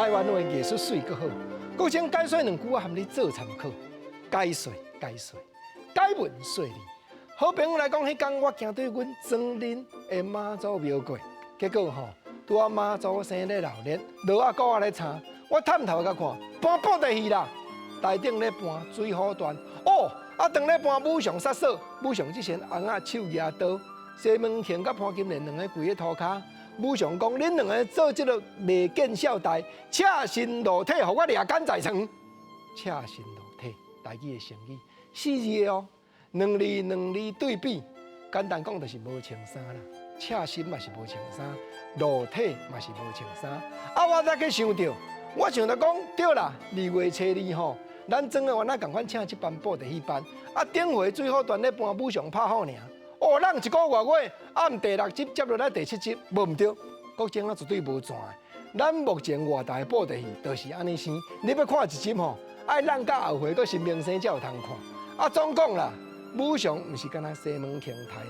台灣話藝術媠閣好。國清解說兩句，我含你做參考。解說解說，解文說理。好朋友來講，彼工我行對阮莊恁的媽祖廟過，結果吼，拄仔媽祖生咧鬧熱，落仔鼓仔咧撐，我探頭共看，搬布袋戲啦，台頂咧搬水滸傳，哦，啊當咧搬武松殺嫂，武松這時翁仔手舉刀，西門慶佮潘金蓮兩个跪咧塗跤，武松講：恁兩个做這个袂見笑代，赤身露體，予我掠姦在床。赤身露體，台語的成語，四字的哦。兩字兩字對比，簡單講就是無穿衫啦。赤身嘛是無穿衫，露體嘛是無穿衫。啊，我才去想著，我想著講對啦，二月初二吼，咱莊的原來仝款請這班布袋戲班。啊，頂回水滸傳咧搬武松拍虎爾，哦，咱一個外月按第六集接落來第七集，無毋對，國政啊絕對無轉。咱目前外台的布袋戲就是按呢生，你欲看一集吼，愛等到後回閣新明星才有通看。啊，總講啦。武松毋是干焦西門慶刣爾，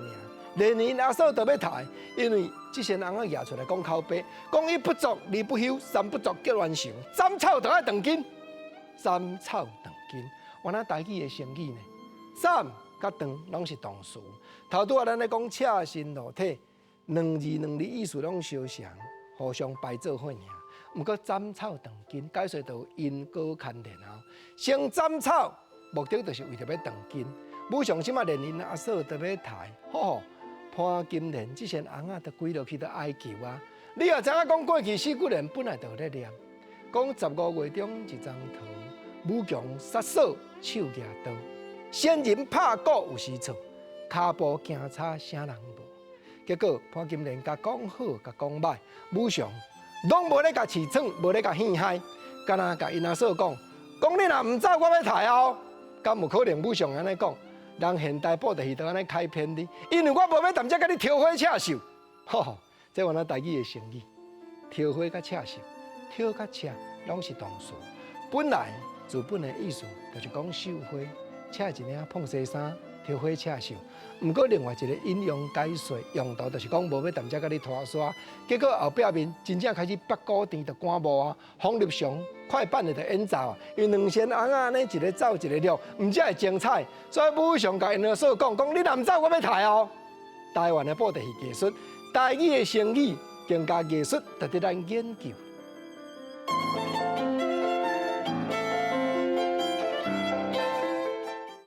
連𪜶阿嫂都欲刣，因為這仙翁仔舉出來講口白，講一不做二不休，三不做結冤仇，斬草就愛斷根，斬草斷根。原來台語的成語呢，斬佮斷攏是動詞。頭拄仔咱咧講赤身露體，兩字兩字意思攏相像，互相排做伙爾。毋過斬草斷根，解說就因果牽連後，先斬草，目的就是為著欲斷根。武松這馬連𪜶阿嫂都欲刣，吼，潘金蓮這仙翁仔就跪落去就哀求啊！你也知影講過去四句聯本來就咧念，講十五月中一張桃，武松殺嫂手舉刀，仙人拍鼓有時錯，跤步行差啥人無。結果潘金蓮共講好，共講歹，武松攏無咧共飼創，無咧共戲害，干焦共𪜶阿嫂講，講你若毋走，我欲刣哦！敢有可能武松按呢講？人現代布袋戲都按呢開篇的，因為我無欲踮遮共你挑花赤繡，吼，這原來台語的成語，挑花佮赤繡，挑佮赤攏是動詞。本來字本的意思就是講繡花，赤一領膨西衫，挑花赤繡。毋過另外一個引用解說用途，就是講無欲踮遮共你拖沙。結果後壁面真正開始北鼓甜就趕幕啊，方力雄快板的就演奏啊，因為兩仙翁仔按呢一个走一个落，毋才會精彩。所以武松共𪜶阿嫂講，講你若毋走，我欲刣哦。台灣的布袋戲藝術，台語的成語更加藝術，值得咱研究。